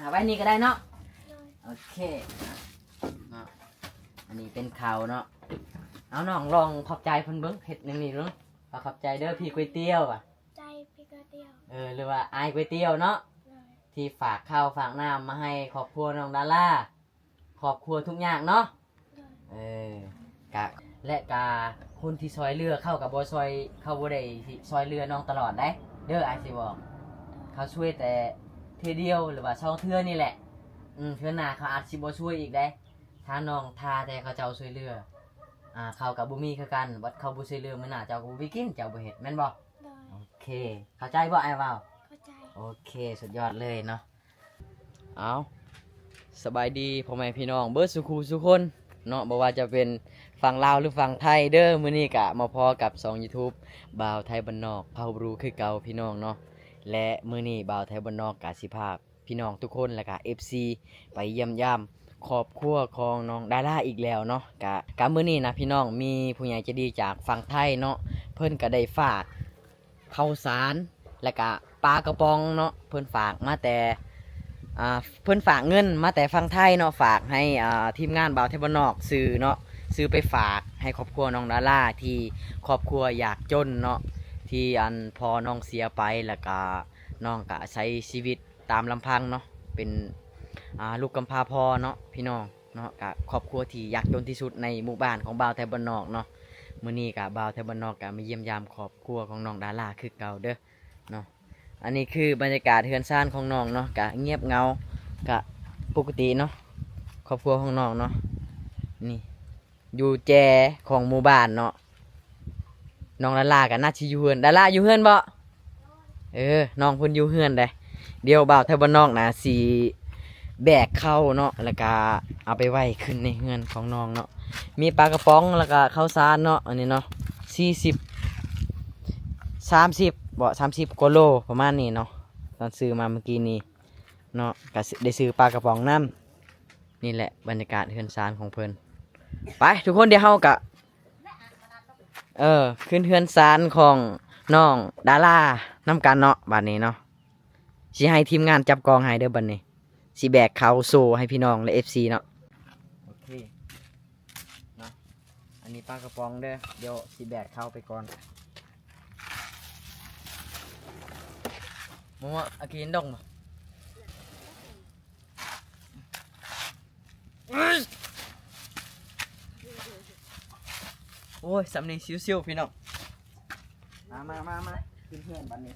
ຫາໄວ້ນີ້ກໍໄດ້ເນາະ. ໂດຍ ໂອເຄເນາະ. ອັນນີ້ເປັນເຂົ້າເນາະ. ເອົາ ນ້ອງລອງຂອບໃຈເພິ່ນເບິ່ງ ເຮັດແນວນີ້ເບິ່ງ ວ່າຂອບໃຈເດີພີ່ກ໋ວຍຕຽວ ວ່າ ໃຈພີ່ກ໋ວຍຕຽວ ເອີ ຫຼືວ່າອ້າຍກ໋ວຍຕຽວເນາະ ໂດຍ ທີ່ຝາກເຂົ້າຝາກນ້ຳມາໃຫ້ຄອບຄົວນ້ອງດາລາ ຄອບຄົວທຸກຍາກເນາະ ໂດຍ ເອີ ກະ ແລະກະຄົນທີ່ຊ່ອຍເຫຼືອເຂົາກະບໍ່ຊ່ອຍ ເຂົາບໍ່ໄດ້ຊ່ອຍເຫຼືອນ້ອງຕະຫຼອດໃດ໋ ເດີ ອ້າຍຊິບອກ ໂດຍ ເຂົາຊ່ວຍແຕ່ເທື່ອດຽວ ຫຼືວ່າສອງເທື່ອນີ້ແຫຼະ ອືມ ເທື່ອໜ້າເຂົາອາດຊິບໍ່ຊ່ວຍອີກໃດ໋ ຖ້ານ້ອງຖ້າແຕ່ເຂົາເຈົ້າຊ່ວຍເຫຼືອ ອ່າ ເຂົາກະບໍ່ມີຄືກັນ ບັດເຂົາບໍ່ຊ່ວຍເຫຼືອ ມື້ໜ້າເຈົ້າກະບໍ່ມີກິນ ເຈົ້າບໍ່ເຮັດ ແມ່ນບໍ່? ໂດຍ ໂອເຄ ເຂົ້າໃຈບໍ່ອ້າຍເວົ້າ? ເຂົ້າໃຈ ໂອເຄ ສຸດຍອດເລີຍເນາະ. ເອົາ ສະບາຍດີພໍ່ແມ່ພີ່ນ້ອງເບິດສູ່ຄູ່ສູ່ຄົນເນາະ ບໍ່ວ່າຈະເປັນຝັ່ງລາວ ຫຼື ຝັ່ງໄທເດີ. ມື້ນີ້ກະມາພໍ້ກັບຊ່ອງຢູທູບບ່າວໄທບ້ານນອກ ພາວບຣູ ຄືເກົ່າພີ່ນ້ອງເນາະ ແລະ ມື້ນີ້ບ່າວໄທບ້ານນອກກະຊິພາ ພີ່ນ້ອງທຸກຄົນ ແລະກະເອັຟຊີ ໄປຢ້ຽມຢາມຄອບຄົວຂອງນ້ອງດາລາອີກແລ້ວເນາະ. ກະ ກະມື້ນີ້ນະພີ່ນ້ອງ ມີຜູ້ໃຫຍ່ໃຈດີຈາກຝັ່ງໄທເນາະ ເພິ່ນກະໄດ້ຝາກເຂົ້າສານ ແລະກະປາກະປ໋ອງເນາະ ເພິ່ນຝາກມາແຕ່ ອ່າ ເພິ່ນຝາກເງິນມາແຕ່ຝັ່ງໄທເນາະ ຝາກໃຫ້ ອ່າ ທີມງານບ່າວໄທບ້ານນອກ ຊື່ເນາະ ຊື້ໄປຝາກໃຫ້ຄອບຄົວນ້ອງດາລາ ທີ່ຄອບຄົວຍາກຈົນເນາະ ທີ່ອັນພໍ່ນ້ອງເສຍໄປ ແລະກະ ນ້ອງກະໃຊ້ຊີວິດຕາມລຳພັງເນາະ ເປັນ ອ່າ ລູກກຳພ້າພໍ່ເນາະ ພີ່ນ້ອງເນາະ ກະຄອບຄົວທີ່ຍາກຈົນທີ່ສຸດໃນໝູ່ບ້ານຂອງບ່າວໄທບ້ານນອກເນາະ. ມື້ນີ້ກະບ່າວໄທບ້ານນອກກະມາຢ້ຽມຢາມຄອບຄົວຂອງນ້ອງດາລາຄືເກົ່າເດີເນາະ. ອັນນີ້ຄືບັນຍາກາດເຮືອນຊານຂອງນ້ອງເນາະ ກະງຽບເຫງົາ ກະປົກກະຕິເນາະ ຄອບຄົວຂອງນ້ອງເນາະ ນີ້ ຢູ່ແຈຂອງໝູ່ບ້ານເນາະ. ນ້ອງດາລາກໍໜ້າຊິຢູ່ເຮືອນ. ດາລາຢູ່ເຮືອນບໍ່? ເອີ ນ້ອງເພິ່ນຢູ່ເຮືອນເດ້. ດຽວບ່າວໄທບ້ານນອກນະຊິແບກເຂົ້າເນາະ ແລ້ວກະເອົາໄປໄວ້ຂຶ້ນໃນເຮືອນຂອງນ້ອງເນາະ. ມີປາກະປ໋ອງ ແລ້ວກະເຂົ້າສານເນາະ ອັນນີ້ເນາະ ສີ່ສິບ ສາມສິບບໍ ສາມສິບກວ່າໂລປະມານນີ້ເນາະ ຕອນຊື້ມາມື້ກີ້ນີ້ເນາະ. ກະໄດ້ຊື້ປາກະປ໋ອງນຳ. ນີ້ແຫຼະບັນຍາກາດເຮືອນຊານຂອງເພິ່ນ. ໄປທຸກຄົນ ດຽວເຮົາກະ ເອີ ຂຶ້ນເຮືອນຊານຂອງນ້ອງດາລານຳກັນເນາະ. ບາດນີ້ເນາະ ຊິໃຫ້ທີມງານຈັບກ້ອງໃຫ້ເດີ ບາດນີ້ຊິແບກເຂົ້າໂຊໃຫ້ພີ່ນ້ອງ ແລະ ເອັຟຊີເນາະ. ໂອເຄເນາະ ອັນນີ້ປາກະປ໋ອງເດີ ດຽວຊິແບກເຂົ້າໄປກ່ອນ. ມາ ມາ ອາກິນດົງ ໂອ້ຍ ສ່ຳນີ້ຊິວໆ ພີ່ນ້ອງ. ມາ ມາ ມາ ມາ ຂຶ້ນເຮືອນບາດນີ້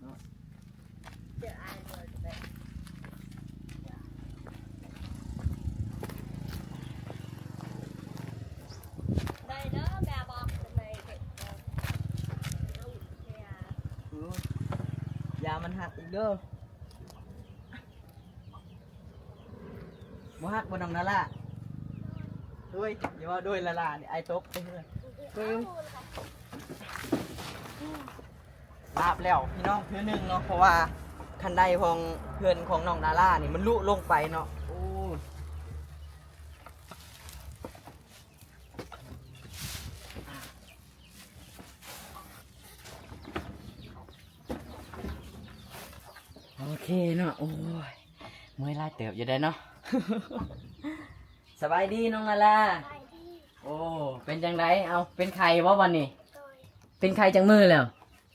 ເນາະ. ໄດ້ເດີ ແມ່ບອກ ເອີ ຢ່າມັນຫັກອີກເດີ. ບໍ່ຮັກບໍ່ ນ້ອງດາລາ? ໂດຍ ຢ່າເວົ້າໂດຍ ດາລານີ້ ອ້າຍຕົກໄປເຮືອນ. ເບິ່ງ ລາບແລ້ວພີ່ນ້ອງ ເທື່ອໜຶ່ງເນາະ ເພາະວ່າຄັນໄດຂອງເຮືອນຂອງນ້ອງດາລານີ້ ມັນລຸລົງໄປເນາະ. ໂອ້ ໂອເຄເນາະ. ໂອ້ຍ ເມື່ອຍຫຼາຍເຕີບຢູ່ເດ້ເນາະ. ສະບາຍດີນ້ອງດາລາ. ສະບາຍດີ. ໂອ້ ເປັນຈັ່ງໃດ? ເອົາ ເປັນໄຂ້ບໍ່ບັດນີ້? ໂດຍ. ເປັນໄຂ້ຈັກມື້ແລ້ວ?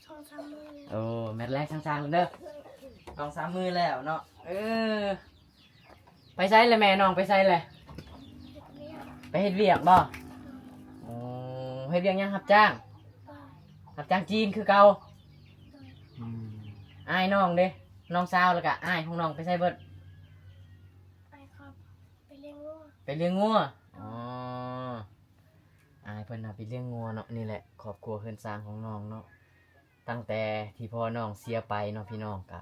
ສອງສາມມື້ແລ້ວ. ໂອ້ ແມັດແລກຊ່າງໆເດີ ສອງສາມມື້ແລ້ວເນາະ. ເອີ ໄປໃສລະແມ່ນ້ອງ ໄປໃສລະ? ເຮັດວຽກ. ໄປເຮັດວຽກບໍ່? ໂອ້ ເຮັດວຽກຫຍັງ? ຮັບຈ້າງ? ຮັບຈ້າງຈີນຄືເກົ່າ. ອືມ ອ້າຍນ້ອງເດ? ນ້ອງສາວ ແລ້ວກະອ້າຍຂອງນ້ອງໄປໃສເບິດ? ໄປຄອບ ໄປລ້ຽງງົວ. ໄປລ້ຽງງົວ. ອໍ ອ້າຍເພິ່ນນະໄປລ້ຽງງົວເນາະ. ນີ້ແຫຼະຄອບຄົວເຮືອນຊານຂອງນ້ອງເນາະ ຕັ້ງແຕ່ທີ່ພໍ່ນ້ອງເສຍໄປເນາະ ພີ່ນ້ອງ ກະ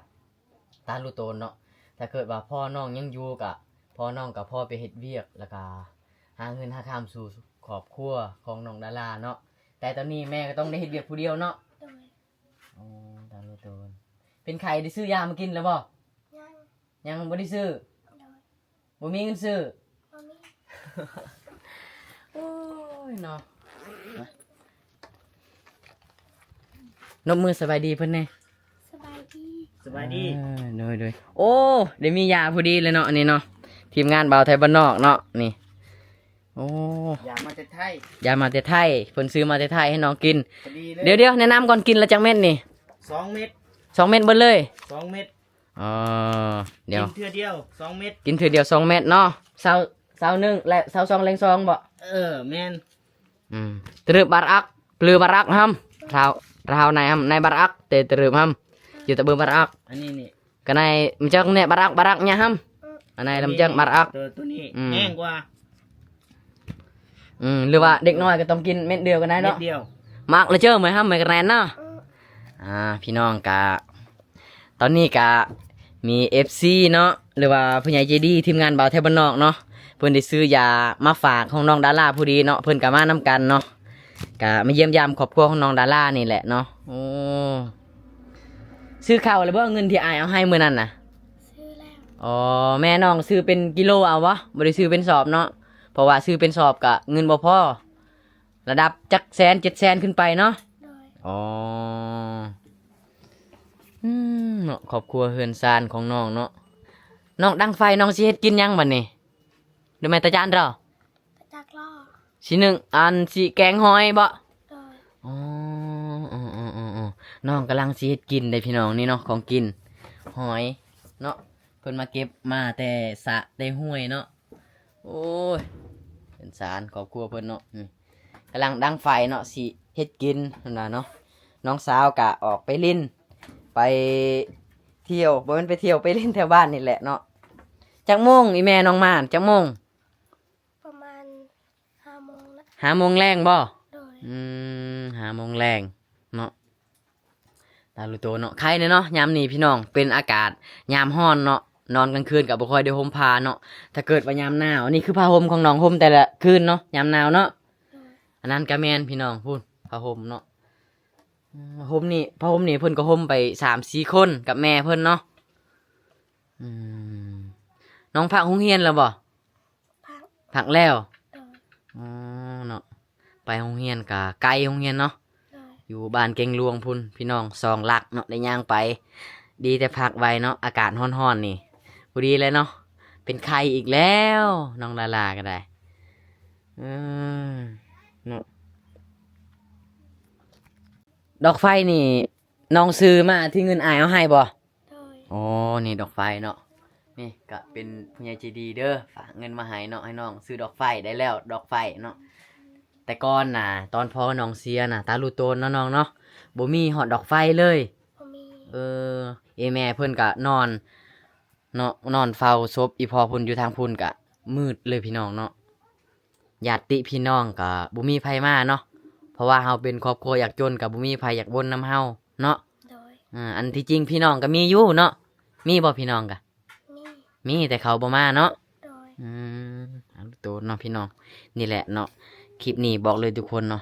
ຕາລຸໂຕນເນາະ. ຖ້າເກີດວ່າພໍ່ນ້ອງຍັງຢູ່ກະ ພໍ່ນ້ອງກະພໍໄປເຮັດວຽກ ແລ້ວກະຫາເງິນຫາຄຳສູ່ຄອບຄົວຂອງນ້ອງດາລາເນາະ. ແຕ່ຕອນນີ້ແມ່ກໍຕ້ອງໄດ້ເຮັດວຽກຜູ້ດຽວເນາະ. ໂດຍ. ອໍ ຕາລຸໂຕນ. ເປັນໄຂ້ໄດ້ຊື້ຢາມາກິນແລ້ວບໍ່? ຍັງ. ຍັງບໍ່ໄດ້ຊື້? ໂດຍ. ບໍ່ມີເງິນຊື້? ບໍ່ມີ. ໂອ້ຍເນາະ. ນົບມືສະບາຍດີເພິ່ນແດ່. ສະບ ສະບາຍດີ. ເອີ ໂດຍໆ ໂອ້ ໄດ້ມີຢາພໍດີເລີຍເນາະ ອັນນີ້ເນາະ ທີມງານບ່າວໄທບ້ານນອກເນາະ ນີ້. ໂອ້ ຢາມາແຕ່ໄທ. ຢາມາແຕ່ໄທ ເພິ່ນຊື້ມາແຕ່ໄທໃຫ້ນ້ອງກິນ. ພໍດີເລີຍ. ດຽວໆ ແນະນຳກ່ອນ ກິນລະຈັກເມັດນີ້? ສອງເມັດ. ສອງເມັດເບິດເລີຍ? ສອງເມັດ. ອໍ ດຽວ ກິນເທື່ອດຽວສອງເມັດ. ກິນເທື່ອດຽວສອງເມັດເນາະ. ເຊົ້າ ເຊົ້າໜຶ່ງ ແລະ ເຊົ້າສອງແລງສອງບໍ? ເອີ ແມ່ນ. ອືມ ຕະລຶບບາຣັກ ຫຼືບາຣັກຫຳ ທ້າວ ທ້າວນາຍຫຳ ນາຍບາຣັກ ເຕະຕະລຶບຫຳ ຢູ່ຕະບຶງບາຣັກ. ອັນນີ້ນີ້ ກະນາຍມາເຈີກແນະ ບາຣັກ ບາຣັກຍາຫຳ ອັນນາຍລຳເຈີກບາຣັກ. ໂຕ ໂຕນີ້ ອືມ ແຮງກວ່າ. ອືມ ຫຼືວ່າເດັກນ້ອຍກໍຕ້ອງກິນເມັດດຽວກໍໄດ້ເນາະ ເມັດດຽວ. ມັກລະເຈີ ເໝີຍຫຳ ເໝີຍກະແນນເນາະ. ອືມ ອ່າ ພີ່ນ້ອງກະ ຕອນນີ້ກະມີເອັຟຊີເນາະ ຫຼືວ່າຜູ້ໃຫຍ່ໃຈດີ ທີມງານບ່າວໄທບ້ານນອກເນາະ ເພິ່ນໄດ້ຊື້ຢາມາຝາກຂອງນ້ອງດາລາຜູ້ດີເນາະ ເພິ່ນກະມານຳກັນເນາະ ກະມາຢ້ຽມຢາມຄອບຄົວຂອງນ້ອງດາລານີ້ແຫຼະເນາະ. ໂອ້ ຊື້ເຂົ້າແລ້ວບໍ່? ເງິນທີ່ອ້າຍເອົາໃຫ້ມື້ນັ້ນນະ? ຊື້ແລ້ວ. ອໍ ແມ່ນ້ອງຊື້ເປັນກິໂລເອົາບໍ່? ບໍ່ໄດ້ຊື້ເປັນສອບເນາະ ເພາະວ່າຊື້ເປັນສອບກະເງິນບໍ່ພໍ. ລະດັບຈັກແສນ ເຈັດແສນຂຶ້ນໄປເນາະ? ໂດຍ. ອໍ ອືມ ເນາະ ຄອບຄົວເຮືອນຊານຂອງນ້ອງເນາະ. ນ້ອງດັງໄຟ ນ້ອງຊິເຮັດກິນຫຍັງບັດນີ້? ຫຼືແມ່ນຕາຈານເຈົ້າ? ຈັກລໍ ຊິໜຶ້ງ ອັນ ຊິແກງຫອຍບໍ? ໂດຍ. ອໍ ນ້ອງກຳລັງຊິເຮັດກິນເດ້ພີ່ນ້ອງ ນີ້ເນາະ ຂອງກິນ ຫອຍເນາະ ເພິ່ນມາເກັບມາແຕ່ສະແຕ່ຫ້ວຍເນາະ. ໂອ້ຍ ເປັນສານຄອບຄົວເພິ່ນເນາະ ນີ້ ກຳລັງດັງໄຟເນາະ ຊິເຮັດກິນຫັ້ນນະເນາະ. ນ້ອງສາວກະອອກໄປຫຼິ້ນ ໄປທ່ຽວ ບໍ່ແມ່ນໄປທ່ຽວ ໄປຫຼິ້ນແຖວບ້ານນີ້ແຫຼະເນາະ. ຈັກໂມງອີ່ແມ່ນ້ອງມານ ຈັກໂມງ? ປະມານຫ້າໂມງລະ ຫ້າໂມງແລງບໍ? ໂດຍ. ອືມ ຫ້າໂມງແລງເນາະ. ຕາລູໂຕເນາະ ໄຄແດ່ເນາະ ຍາມນີ້ພີ່ນ້ອງ ເປັນອາກາດຍາມຮ້ອນເນາະ ນອນກາງຄືນກໍບໍ່ຄ່ອຍໄດ້ຫົ່ມຜ້າເນາະ. ຖ້າເກີດວ່າຍາມໜາວ ອັນນີ້ຄືຜ້າຫົ່ມຂອງນ້ອງຫົ່ມແຕ່ລະຄືນເນາະ ຍາມໜາວເນາະ. ໂດຍ. ອັນນັ້ນກໍແມ່ນພີ່ນ້ອງ ພຸ້ນ ຜ້າຫົ່ມເນາະ. ອືມ ຫົ່ມນີ້ ຜ້າຫົ່ມນີ້ເພິ່ນກໍຫົ່ມໄປສາມສີ່ຄົນກັບແມ່ເພິ່ນເນາະ. ອືມ ນ້ອງພັກໂຮງຮຽນແລ້ວບໍ່? ພັກ ພັກແລ້ວ. ໂດຍ. ອໍ ເນາະ ໄປໂຮງຮຽນກະໄກໂຮງຮຽນເນາະ. ໂດຍ. ຢູ່ບ້ານເກັງຫຼວງພຸ້ນ ພີ່ນ້ອງ ສອງຫຼັກເນາະ ໄດ້ຍ່າງໄປ. ດີແຕ່ພັກໄວເນາະ ອາກາດຮ້ອນໆນີ້ ພໍດີແລ້ວເນາະ. ເປັນໄຂ້ອີກແລ້ວ ນ້ອງດາລາກໍໄດ້. ເອີ ເນາະ ດອກໄຟນີ້ ນ້ອງຊື້ມາທີ່ເງິນອ້າຍເອົາໃຫ້ບໍ່? ໂດຍ. ອໍ ນີ້ດອກໄຟເນາະ ນີ້ກະເປັນຜູ້ໃຫຍ່ໃຈດີເດີ ຝາກເງິນມາໃຫ້ເນາະ ໃຫ້ນ້ອງຊື້ດອກໄຟໄດ້ແລ້ວ ດອກໄຟເນາະ. ແຕ່ກ່ອນນະ ຕອນພໍ່ນ້ອງເສຍນະ ຕາລູໂຕນເນາະນ້ອງເນາະ ບໍ່ມີຮອດດອກໄຟເລີຍ. ບໍ່ມີ. ເອີ ເອ ແມ່ເພິ່ນກະນອນເນາະ ນອນເຝົ້າສົບອີ່ພໍ່ພຸ້ນ ຢູ່ທາງພຸ້ນກະມືດເລີຍພີ່ນ້ອງເນາະ. ຍາດຕິພີ່ນ້ອງກໍບໍ່ມີໃຜມາເນາະ ເພາະວ່າເຮົາເປັນຄອບຄົວຍາກຈົນ ກໍບໍ່ມີໃຜຢາກວົນນຳເຮົາເນາະ. ໂດຍ. ເອີ ອັນທີ່ຈິງພີ່ນ້ອງກໍມີຢູ່ເນາະ ມີບໍ່ພີ່ນ້ອງກະ? ມີ ມີແຕ່ເຂົາບໍ່ມາເນາະ. ໂດຍ. ອືມ ເອົາໂຕເນາະພີ່ນ້ອງ ນີ້ແຫຼະເນາະ ຄລິບນີ້ບອກເລີຍທຸກຄົນເນາະ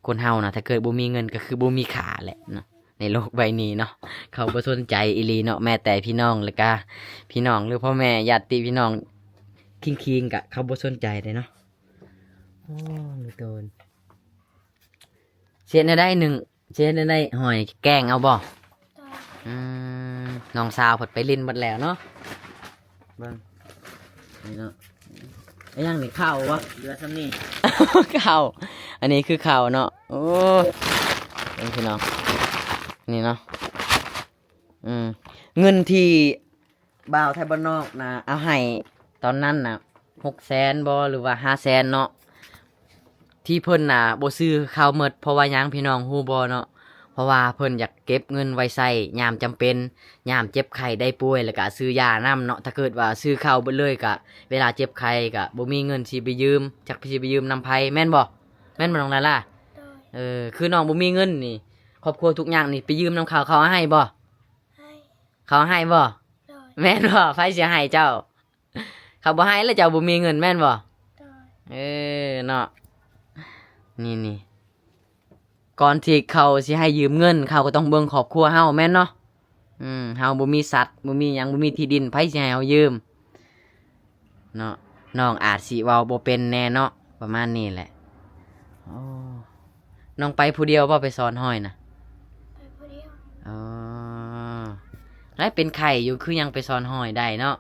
ຄົນເຮົານະ ຖ້າເກີດບໍ່ມີເງິນກໍຄືບໍ່ມີຄ່າແຫຼະເນາະ ໃນໂລກໃບນີ້ເນາະ. ເຂົາບໍ່ສົນໃຈອີ່ຫຼີເນາະ ແມ້ແຕ່ພີ່ນ້ອງ ແລ້ວກະພີ່ນ້ອງ ຫຼືພໍ່ແມ່ຍາດຕິພີ່ນ້ອງຄີງໆ ກະເຂົາບໍ່ສົນໃຈເດ້ເນາະ. ໂອ້ ໂຕນ ຊິເຮັດແນວໃດໜຶ່ງ ຊິເຮັດແນວໃດ ຫອຍແກງເອົາບໍ່? ໂດຍ. ອືມ ນ້ອງສາວເພິ່ນໄປຫຼິ້ນເບິດແລ້ວເນາະ ເບິ່ງ ນີ້ເນາະ ອີຫຍັງນີ້ ເຂົ້າບໍ່? ເຫຼືອສ່ຳນີ້ ເຂົ້າ ອັນນີ້ຄືເຂົ້າເນາະ. ໂອ້ ເບິ່ງພີ່ນ້ອງ ນີ້ເນາະ ອືມ ເງິນທີ່ບ່າວໄທບ້ານນອກນະ ເອົາໃຫ້ຕອນນັ້ນນະ ຫົກແສນບໍ່ ຫຼືວ່າຫ້າແສນເນາະ ທີ່ເພິ່ນນະບໍ່ຊື້ເຂົ້າໝົດ ເພາະວ່າຫຍັງ ພີ່ນ້ອງຮູ້ບໍ່ເນາະ? ເພາະວ່າເພິ່ນຢາກເກັບເງິນໄວ້ໃຊ້ຍາມຈຳເປັນ ຍາມເຈັບໄຂ້ໄດ້ປ່ວຍ ແລ້ວກະຊື້ຢານຳເນາະ. ຖ້າເກີດວ່າຊື້ເຂົ້າເບິດເລີຍ ກະເວລາເຈັບໄຂ້ກະບໍ່ມີເງິນຊິໄປຢືມ ຈັກຊິໄປຢືມນຳໃຜ ແມ່ນບໍ່? ແມ່ນບໍ່ນ້ອງລາລາ? ໂດຍ. ເອີ ຄືນ້ອງບໍ່ມີເງິນນີ້ ຄອບຄົວທຸກຍາກນີ້ ໄປຢືມນຳເຂົາ ເຂົາໃຫ້ບໍ່? ໃຫ້. ເຂົາໃຫ້ບໍ່? ໂດຍ. ແມ່ນບໍ່? ໃຜຊິໃຫ້ເຈົ້າ? ເຂົາບໍ່ໃຫ້ແລ້ວເຈົ້າບໍ່ມີເງິນແມ່ນບໍ່? ໂດຍ. ເອີ ເນາະ ນີ້ໆ ກ່ອນທີ່ເຂົາຊິໃຫ້ຢືມເງິນ ເຂົາກໍຕ້ອງເບິ່ງຄອບຄົວເຮົາແມ່ນເນາະ. ອືມ ເຮົາບໍ່ມີສັດ ບໍ່ມີຫຍັງ ບໍ່ມີທີ່ດິນ ໃຜຊິໃຫ້ເຮົາຢືມເນາະ? ນ້ອງອາດຊິເວົ້າບໍ່ເປັນແດ່ເນາະ ປະມານນີ້ແຫຼະ. ໂອ້ ນ້ອງໄປຜູ້ດຽວບໍ່ ໄປສອນຮ້ອຍນະ? ໄປຜູ້ດຽວ. ອໍ ແລະ ເປັນໄຂ້ຢູ່ ຄືຍັງໄປຊ່ອນຫ້ອຍໄດ້ເນາະ?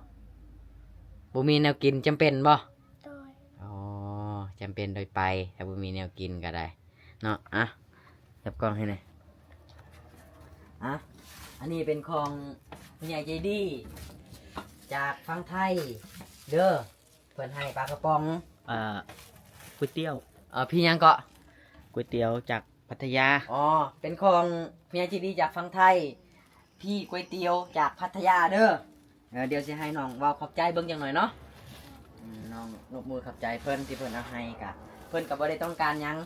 ບໍ່ມີແນວກິນ ຈຳເປັນບໍ່? ໂດຍ. ອໍ ຈຳເປັນໂດຍໄປ ຖ້າບໍ່ມີແນວກິນກໍໄດ້ເນາະ. ອ່ະ ຈັບກ້ອງໃຫ້ແດ່. ອ່ະ ອັນນີ້ເປັນຂອງຜູ້ໃຫຍ່ໃຈດີຈາກຝັ່ງໄທເດີ. ເພິ່ນໃຫ້ປາກະປ໋ອງ ອ່າ ກ໋ວຍຕຽວ ເອີ ພີ່ຫຍັງເກາະ? ກ໋ວຍຕຽວຈາກພັດທະຍາ. ອໍ ເປັນຂອງຜູ້ໃຫຍ່ໃຈດີຈາກຝັ່ງໄທ ພີ່ກ໋ວຍຕຽວຈາກພັດທະຍາເດີ. ເອີ ດຽວຊິໃຫ້ນ້ອງເວົ້າຂອບໃຈເບິ່ງຈັກໜ່ອຍເນາະ. ອືມ ນ້ອງຍົກມືຂອບໃຈເພິ່ນທີ່ເພິ່ນເອົາໃຫ້. ກະເພິ່ນກໍບໍ່ໄດ້ຕ້ອງການຫຍັງ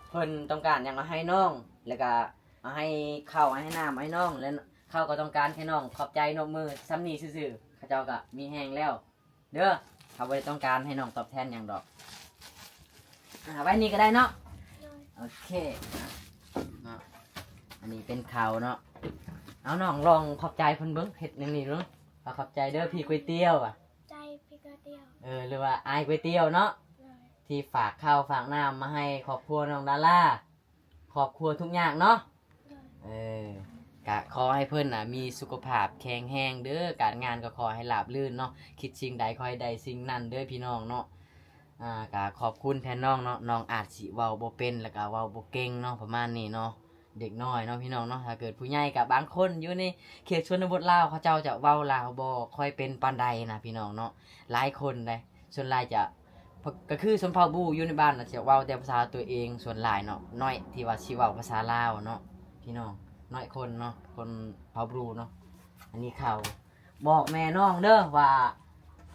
ເພິ່ນຕ້ອງການຫຍັງເອົາໃຫ້ນ້ອງ ແລ້ວກະເອົາໃຫ້ເຂົ້າໃຫ້ນ້ຳໃຫ້ນ້ອງ ແລະ ເຂົາກໍຕ້ອງການແຄ່ນ້ອງຂອບໃຈຍົກມືສ່ຳນີ້ຊື່ໆ ເຂົາເຈົ້າກໍມີແຮງແລ້ວ. ເດີ ເຂົາບໍ່ໄດ້ຕ້ອງການໃຫ້ນ້ອງຕອບແທນຫຍັງດອກ. ອ່າ ໄວ້ນີ້ກໍໄດ້ເນາະ. ໂດຍ. ໂອເຄເນາະ. ອັນນີ້ເປັນເຂົ້າເນາະ. ເອົາ ນ້ອງລອງຂອບໃຈເພິ່ນເບິ່ງ ເຮັດແນວນີ້ເບິ່ງ ວ່າຂອບໃຈເດີພີ່ກ໋ວຍຕຽວ ວ່າ ໃຈພີ່ກ໋ວຍຕຽວ ເອີ ຫຼືວ່າອ້າຍກ໋ວຍຕຽວເນາະ. ໂດຍ. ທີ່ຝາກເຂົ້າຝາກນ້ຳມາໃຫ້ຄອບຄົວນ້ອງດາລາ ຄອບຄົວທຸກຍາກເນາະ. ໂດຍ. ເອີ ກະຂໍໃຫ້ເພິ່ນນະມີສຸຂະພາບແຂງແຮງເດີ ການງານກໍຂໍໃຫ້ລາບລື່ນເນາະ ຄິດສິ່ງໃດຂໍໃຫ້ໄດ້ສິ່ງນັ້ນເດີພີ່ນ້ອງເນາະ. ອ່າ ກະຂອບຄຸນແທນນ້ອງເນາະ ນ້ອງອາດຊິເວົ້າບໍ່ເປັນ ແລ້ວກະເວົ້າບໍ່ເກັ່ງເນາະ ປະມານນີ້ເນາະ ເດັກນ້ອຍເນາະພີ່ນ້ອງເນາະ. ຖ້າເກີດຜູ້ໃຫຍ່ກະບາງຄົນຢູ່ໃນເຂດຊົນນະບົດລາວ ເຂົາເຈົ້າຈະເວົ້າລາວບໍ່ຄ່ອຍເປັນປານໃດນະພີ່ນ້ອງເນາະ ຫຼາຍຄົນເດ້. ສ່ວນຫຼາຍຈະ ກໍຄືຊົນເຜົ່າບຣູຢູ່ໃນບ້ານນະ ຈະເວົ້າແຕ່ພາສາຕົວເອງສ່ວນຫຼາຍເນາະ ໜ້ອຍທີ່ວ່າຊິເວົ້າພາສາລາວເນາະພີ່ນ້ອງ ໜ້ອຍຄົນເນາະ ຄົນເຜົ່າບຣູເນາະ. ອັນນີ້ເຂົ້າ ບອກແມ່ນ້ອງເດີວ່າ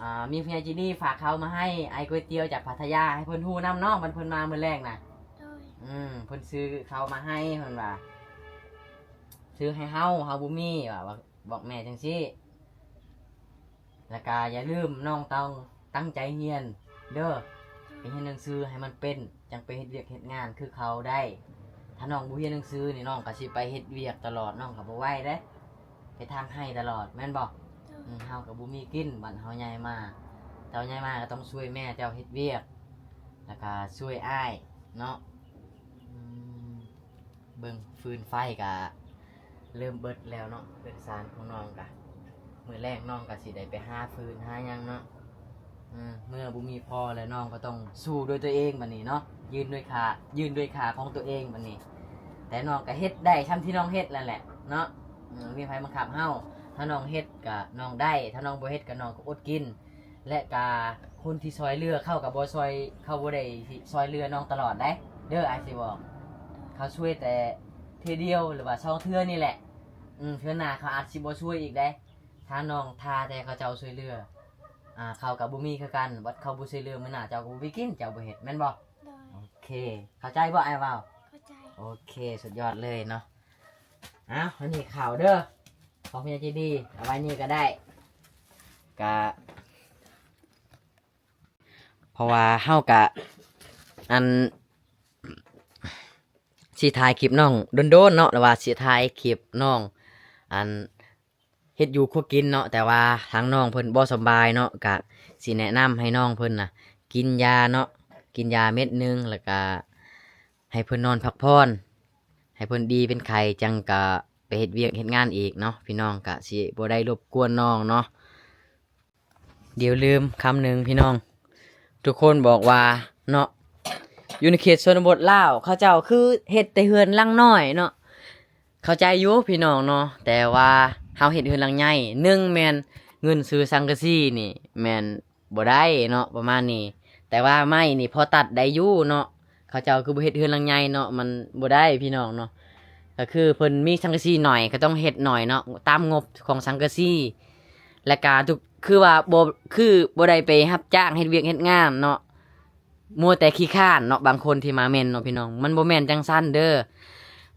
ອ່າ ມີຜູ້ໃຫຍ່ໃຈດີຝາກເຂົ້າມາໃຫ້ອ້າຍກ໋ວຍຕຽວຈາກພັດທະຍາ ໃຫ້ເພິ່ນຮູ້ນຳເນາະ ວັນເພິ່ນມາມື້ແລງນະ. ໂດຍ. ອືມ ເພິ່ນຊື້ເຂົ້າມາໃຫ້ ເພິ່ນວ່າ ຊື້ໃຫ້ເຮົາ ເຮົາບໍ່ມີ ວ່າ ວ່າ ບອກແມ່ຈັ່ງຊີ້. ແລ້ວກະຢ່າລືມ ນ້ອງຕ້ອງຕັ້ງໃຈຮຽນເດີ ໄປຮຽນໜັງສືໃຫ້ມັນເປັນ ຈັ່ງໄປເຮັດວຽກເຮັດງານຄືເຂົາໄດ້. ຖ້ານ້ອງບໍ່ຮຽນໜັງສືນີ້ ນ້ອງກໍຊິໄປເຮັດວຽກຕະຫຼອດ ນ້ອງກໍບໍ່ໄຫວເດ້ ໄປທາງໄຮ່ຕະຫຼອດ ແມ່ນບໍ່? ໂດຍ. ອືມ ເຮົາກໍບໍ່ມີກິນ ບັດເຮົາໃຫຍ່ມາ ເຈົ້າໃຫຍ່ມາກໍຕ້ອງຊ່ວຍແມ່ເຈົ້າເຮັດວຽກ ແລ້ວກະຊ່ວຍອ້າຍເນາະ. ອືມ ເບິ່ງຟືນໄຟກະເລີ່ມເບິດແລ້ວເນາະ ເຮືອນຊານຂອງນ້ອງກະ ມື້ແລງນ້ອງກະຊິໄດ້ໄປຫາຟືນຫາຫຍັງເນາະ. ເອີ ເມື່ອບໍ່ມີພໍ່ແລ້ວ ນ້ອງກໍຕ້ອງສູ້ດ້ວຍຕົວເອງບັດນີ້ເນາະ ຢືນດ້ວຍຂາ ຢືນດ້ວຍຂາຂອງຕົວເອງບັດນີ້. ແຕ່ນ້ອງກໍເຮັດໄດ້ຊ່ຳທີ່ນ້ອງເຮັດນັ້ນແຫຼະເນາະ. ເອີ ບໍ່ມີໃຜບັງຄັບເຮົາ ຖ້ານ້ອງເຮັດກະນ້ອງໄດ້ ຖ້ານ້ອງບໍ່ເຮັດກະນ້ອງກໍອົດກິນ. ແລະກະຄົນທີ່ຊ່ອຍເຫຼືອເຂົາກໍບໍ່ຊ່ອຍ ເຂົາບໍ່ໄດ້ຊິຊ່ອຍເຫຼືອນ້ອງຕະຫຼອດໃດ ເດີ ອ້າຍຊິບອກ ເຂົາຊ່ວຍແຕ່ເທື່ອດຽວ ຫຼືວ່າສອງເທື່ອນີ້ແຫຼະ. ອືມ ເທື່ອໜ້າເຂົາອາດຊິບໍ່ຊ່ວຍອີກໃດ ຖ້ານ້ອງຖ້າແຕ່ເຂົາເຈົ້າຊ່ວຍເຫຼືອ ອ່າ ເຂົາກໍບໍ່ມີຄືກັນ ບັດເຂົາບໍ່ຊ່ວຍເຫຼືອ ມື້ໜ້າເຈົ້າກໍບໍ່ໄດ້ກິນ ເຈົ້າບໍ່ເຮັດ ແມ່ນບໍ່? ໂດຍ. ໂອເຄ ເຂົ້າໃຈບໍ່ອ້າຍເວົ້າ? ເຂົ້າໃຈ. ໂອເຄ ສຸດຍອດເລີຍເນາະ. ເອົາ ອັນນີ້ເຂົ້າເດີ ຂອງຜູ້ໃຫຍ່ໃຈດີ ເອົາໄວ້ນີ້ກໍໄດ້ ກະ ເພາະວ່າເຮົາກະ ອັນ ຊິຖ່າຍຄລິບນ້ອງດົນໆເນາະ ຫຼືວ່າຊິຖ່າຍຄລິບນ້ອງ ອັນ ເຮັດຢູ່ຄົວກິນເນາະ ແຕ່ວ່າທາງນ້ອງເພິ່ນບໍ່ສຳບາຍເນາະ ກະຊິແນະນຳໃຫ້ນ້ອງເພິ່ນນະ ກິນຢາເນາະ ກິນຢາເມັດໜຶ່ງ ແລ້ວກະໃຫ້ເພິ່ນນອນພັກຜ່ອນ ໃຫ້ເພິ່ນດີເປັນໄຂ້ ຈັ່ງກະໄປເຮັດວຽກເຮັດງານອີກເນາະ ພີ່ນ້ອງ ກະຊິບໍ່ໄດ້ລົບກວນນ້ອງເນາະ. ດຽວລືມຄຳໜຶ່ງພີ່ນ້ອງ ທຸກຄົນບອກວ່າເນາະ ຢູ່ໃນເຂດຊົນນະບົດລາວ ເຂົາເຈົ້າຄືເຮັດແຕ່ເຮືອນຫຼັງນ້ອຍເນາະ. ເຂົ້າໃຈຢູ່ພີ່ນ້ອງເນາະ ແຕ່ວ່າເຮົາເຮັດເຮືອນຫຼັງໃຫຍ່ ໜຶ່ງແມ່ນເງິນຊື້ສັງກະສີນີ້ແມ່ນບໍ່ໄດ້ເນາະ ປະມານນີ້ ແຕ່ວ່າໄມ້ນີ້ພໍຕັດໄດ້ຢູ່ເນາະ. ເຂົາເຈົ້າຄືບໍ່ເຮັດເຮືອນຫຼັງໃຫຍ່ເນາະ ມັນບໍ່ໄດ້ພີ່ນ້ອງເນາະ. ກໍຄືເພິ່ນມີສັງກະສີໜ້ອຍ ກໍຕ້ອງເຮັດໜ້ອຍເນາະ ຕາມງົບຂອງສັງກະສີ ແລະກະທຸກ ຄືວ່າບໍ່ ຄືບໍ່ໄດ້ໄປຮັບຈ້າງເຮັດວຽກເຮັດງານເນາະ ມົວແຕ່ຂີ້ຄ້ານເນາະ ບາງຄົນທີ່ມາເມັ້ນເນາະ ພີ່ນ້ອງ ມັນບໍ່ແມ່ນຈັ່ງຊັ້ນເດີ.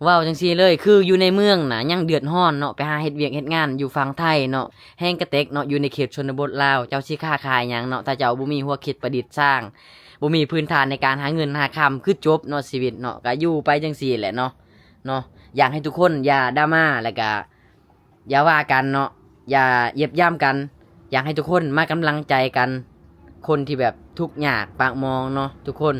ເວົ້າຈັ່ງຊີ້ເລີຍ ຄືຢູ່ໃນເມືອງນະຍັງເດືອດຮ້ອນເນາະ ໄປຫາເຮັດວຽກເຮັດງານຢູ່ຝັ່ງໄທເນາະ ແຮງກະເຕັກເນາະ ຢູ່ໃນເຂດຊົນນະບົດລາວ ເຈົ້າຊິຄ້າຂາຍຫຍັງເນາະ ຖ້າເຈົ້າບໍ່ມີຫົວຄິດປະດິດສ້າງ ບໍ່ມີພື້ນຖານໃນການຫາເງິນຫາຄຳ ຄືຈົບເນາະ ຊີວິດເນາະ ກະຢູ່ໄປຈັ່ງຊີ້ແຫຼະເນາະ ເນາະ. ຢາກໃຫ້ທຸກຄົນຢ່າດຣາມາ ແລ້ວກະ ຢ່າວ່າກັນເນາະ ຢ່າຢຽບຢ່ຳກັນ ຢາກໃຫ້ທຸກຄົນມາກຳລັງໃຈກັນ ຄົນທີ່ແບບທຸກຍາກປາກໝອງເນາະທຸກຄົນ.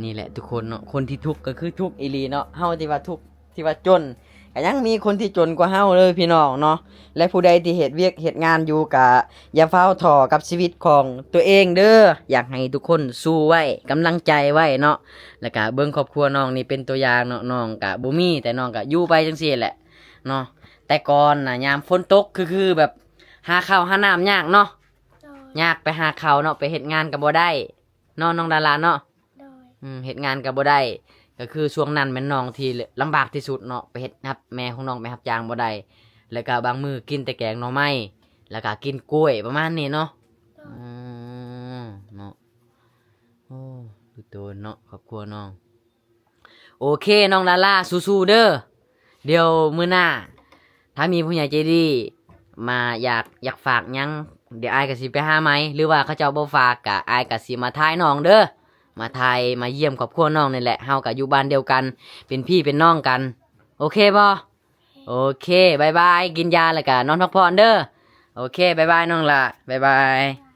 ນີ້ແຫຼະທຸກຄົນເນາະ ຄົນທີ່ທຸກກໍຄືທຸກອີ່ຫຼີເນາະ ເຮົາທີ່ວ່າທຸກ ທີ່ວ່າຈົນ ກໍຍັງມີຄົນທີ່ຈົນກວ່າເຮົາເດີພີ່ນ້ອງເນາະ. ແລະຜູ້ໃດທີ່ເຮັດວຽກເຮັດງານຢູ່ ກໍຢ່າຟ້າວທໍ້ກັບຊີວິດຂອງຕົວເອງເດີ. ຢາກໃຫ້ທຸກຄົນສູ້ໄວ້ ກຳລັງໃຈໄວ້ເນາະ. ແລ້ວກໍເບິ່ງຄອບຄົວນ້ອງນີ້ເປັນຕົວຢ່າງເນາະ. ນ້ອງກໍບໍ່ມີ ແຕ່ນ້ອງກໍຢູ່ໄປຈັ່ງຊີ້ແຫຼະເນາະ. ແຕ່ກ່ອນນະ ຍາມຝົນຕົກ ຄື ຄືແບບຫາເຂົ້າຫານ້ຳຍາກເນາະ. ໂດຍ ຍາກໄປຫາເຂົ້າເນາະ ໄປເຮັດງານກໍບໍ່ໄດ້ເນາະ ນ້ອງດາລາເນາະ. ໂດຍ ອືມ ເຮັດງານກໍບໍ່ໄດ້ ກໍຄືຊ່ວງນັ້ນແມ່ນນ້ອງທີ່ລຳບາກທີ່ສຸດເນາະ. ໄປເຮັດ ຮັບແມ່ຂອງນ້ອງໄປຮັບຈ້າງບໍ່ໄດ້ ແລ້ວກໍບາງມື້ກິນແຕ່ແກງໜໍ່ໄມ້ ແລ້ວກໍກິນກ້ວຍປະມານນີ້ເນາະ. ໂດຍ ອືມ ເນາະ. ໂອ້ ດູໂຕນເນາະ ຄອບຄົວນ້ອງ. ໂອເຄ ນ້ອງດາລາ ສູ້ໆເດີ. ດຽວມື້ໜ້າ ຖ້າມີຜູ້ໃຫຍ່ໃຈດີມາ ຢາກ ຢາກຝາກຫຍັງ ດຽວອ້າຍກໍຊິໄປຫາໃໝ່ ຫຼືວ່າເຂົາເຈົ້າບໍ່ຝາກ ກໍອ້າຍກໍຊິມາຖ່າຍນ້ອງເດີ. ມາຖ່າຍ ມາຢ້ຽມຄອບຄົວນ້ອງນີ້ແຫຼະ. ເຮົາກໍຢູ່ບ້ານດຽວກັນ ເປັນພີ່ເປັນນ້ອງກັນ. ໂອເຄບໍ່? ໂອເຄ ບາຍບາຍ. ກິນຢາແລ້ວກໍນອນພັກຜ່ອນເດີ. ໂອເຄ ບາຍບາຍ ນ້ອງຫຼ້າ ບາຍບາຍ.